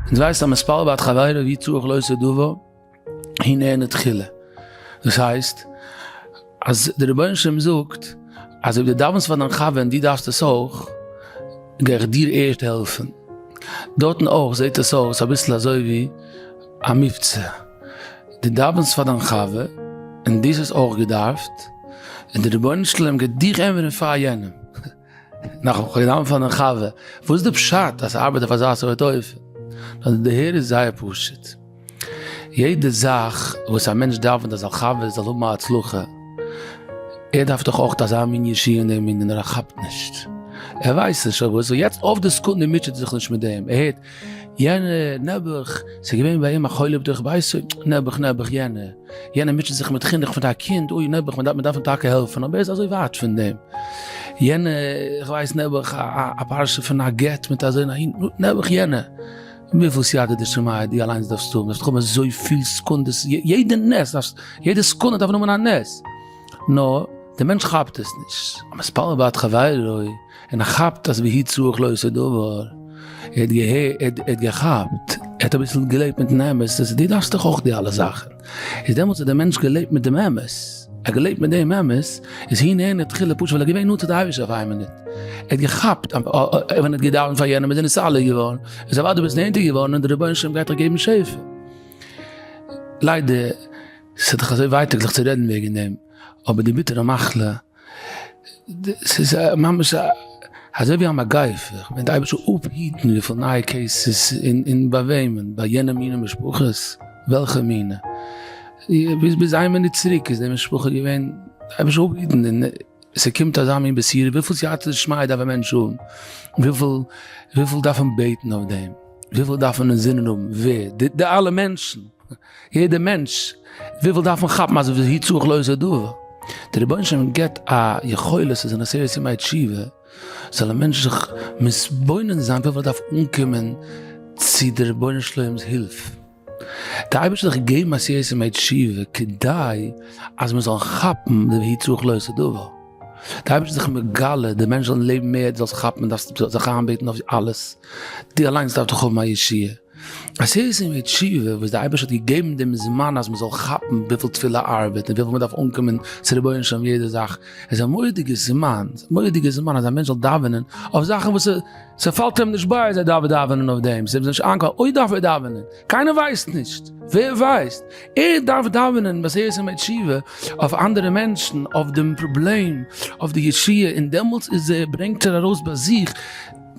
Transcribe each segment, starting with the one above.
אונז ווייסט אז מתפלל בעד חברו והוא צריך לאותו דבר הוא נענה תחילה. דאס הייסט אז דער רבונו של עולם זאגט אז אויב דו דאווענסט פאר דיין חבר און דו דארפסט עס אויך, גיי איך דיר ערשט העלפן. דארטן אויך זעט עס אויס אביסל אזוי ווי א מבצע. דו דאווענסט פאר דיין חבר און דו האסט עס אויך געדארפט, און דער רבונו של עולם גייט דיך ענטפערן פאר יענעם. נאך כ'האב געדאווענט פאר דיין חבר, וואס איז די פשט אז ס'ארבעט אויף אזא סארט אופן? נאר די דערהער איז זייער פשוט. יעדע זאך וואס א מענטש דאווענט אז זיין חבר זאל האבן א הצלחה, ער דארף דאך אויך אזא מין ישועה אין דעם ענין, נאר ער כאפט נישט. ער ווייסט נישט אויף וואס, יעצט אויף די סעקונדע מוטשעט ער זיך נישט מיט דעם, ער הערט יענער נעבעך, ס'איז געווען ביי אים א חולה בתוך ביתו, נעבעך נעבעך יענער, יענער מוטשעט זיך מיט חינוך פון א קינד, אוי נעבעך, מען דארף אים טאקע העלפן, אבער ער איז אזוי ווייט פון דעם. יענער, איך ווייס נעבעך א פרשה פון א גט מיט אזוי און אהין, נעבעך יענער. וויפיל סייעתא דשמיא דו אליינס דארפסט האבן, דארפסט האבן אזויפיל סעקונדעס, יעדע נס דארפסט, יעדע סעקונדע דארף נעמען א נס. נאר דער מענטש כאפט עס נישט, המתפלל בעד חברו, און ער כאפט אז והוא צריך לאותו דבר, ער האט געהערט, ער האט געכאפט, ער האט אביסל געלעבט מיטן אמת, אז דו דארפסט דאך אויך די אלע זאכן, איז דעמאלטס האט דער מענטש געלעבט מיט דעם אמת, ער האט געלעבט מיט דעם אמת, איז הוא נענה תחילה פשוט ווייל ער איז געווען נאנט צו די אייבערשטער אויף איין מינוט, ער האט געכאפט אז ווען ער האט געדאווענט פאר יענעם איז ער נתעלה געווארן, איז אוודאי ביסט נענטער געווארן און דער רבונו של עולם גייט דיך געבן שפע. ליידער, ס'איז דאך אזוי ווייטאגליך צו רעדן וועגן דעם, אבער די ביטערע מחלה, ס'איז ממש אזוי ווי א מגיפה, כ'מיין די אייבערשטער זאל אפהיטן וויפיל נייע cases און ביי וועמען, ביי יענע מינע משפחות? וועלכע מינע? ביז איין מינוט צוריק איז די משפחה געווען, די אייבערשטער זאל אפהיטן, און ס'קומט אזא מין בשורה, וויפיל סייעתא דשמיא דארף א מענטש האבן? וויפיל וויפיל דארף מען בעטן אויף דעם? וויפיל דארף מען אינזינען האבן? ווער? די אלע מענטשן! יעדע מענטש, וויפיל דארף מען כאפן אז והוא צריך לאותו דבר? דער רבונו של עולם גיבט א יכולת אז אין עשרת ימי תשובה זאל א מענטש זיך מתבונן זיין וויפיל ער דארף אנקומען צו דער רבונו של עולם'ס הילף. דער אייבערשטער האט דאך געגעבן עשרת ימי תשובה כדי אז מען זאל כאפן די והוא צריך לאותו דבר. דער אייבערשטער איז זיך מגלה, די מענטש זאל לעבן מער, דו זאלסט כאפן, דארפסט זיך איינבעטן אויף אלעס, דו אליינס דארפסט דאך האבן א ישועה. עשרת ימי תשובה וואס דער אייבערשטער האט געגעבן דעם זמן אז מען זאל כאפן וויפיל תפילה ארבעט און וויפיל מען דארף אנקומען צו רבונו של עולם יעדע זאך, איז א מורא'דיגע זמן, מורא'דיגע זמן אז א מענטש זאל דאווענען אויף זאכן וואס ס'פאלט אים נישט ביי אז ער דארף דאווענען אויף דעם, ס'איז אים נישט איינגעפאלן אוי דארף ער דאווענען, קיינער ווייסט נישט, ווער ווייסט, ער דארף דאווענען בעשרת ימי תשובה אויף אנדערע מענטשן, אויף דעם פראבלעם, אויף די ישועה, און דעמאלטס איז ער, ברענגט ער ארויס ביי זיך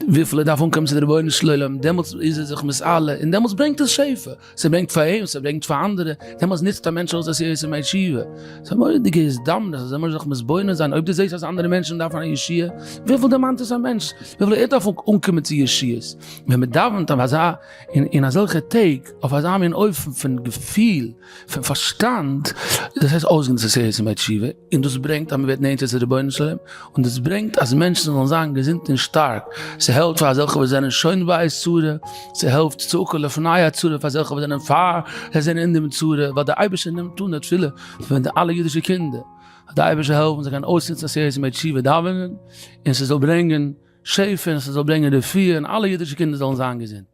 וויפיל ער דארף אנקומען צו די רבונו של עולם, דעמאלטס איז ער זיך מתעלה, און דעמאלטס ברענגט עס שפע, ס'ברענגט פאר אים, ס'ברענגט פאר אנדערע, דעמאלטס נוצט א מענטש אויס עשרת ימי תשובה. ס'איז א מורא'דיגע הזדמנות אז מ'זאל זיך מתבונן זיין, אויב דו זעסט אז אנדערע מענטשן דארפן א ישועה, וויפיל דערמאנט עס א מענטש, וויפיל ער דארף אנקומען צו ישועות. ווען מ'דאווענט אויף אזא, אין אזעלכע טעג, אויף אזא מין אופן פון געפיל, פון פארשטאנד, דאס הייסט אויסגענוצט עשרת ימי תשובה, און דאס ברענגט אז מען ווערט נענטער צו רבונו של עולם, און דאס ברענגט אז מענטשן זאלן זיין געזונט און שטארק, ס'העלפט פאר אזעלכע וואס זענען שוין בעת צרה, ס'העלפט צעקה לפני הצרה פאר אזעלכע וואס זענען פאר זיי זענען אין דעם צרה, ווייל דער אייבערשטער נעמט אן די תפילה פון די אלע אידישע קינדער, זאל דער אייבערשטער העלפן זיי קענען אויסנוצן עשרת ימי תשובה דאווענען, און ס'זאל ברענגען שפע און ס'זאל ברענגען רפואה און אלע אידישע קינדער זאלן זיין געזונט.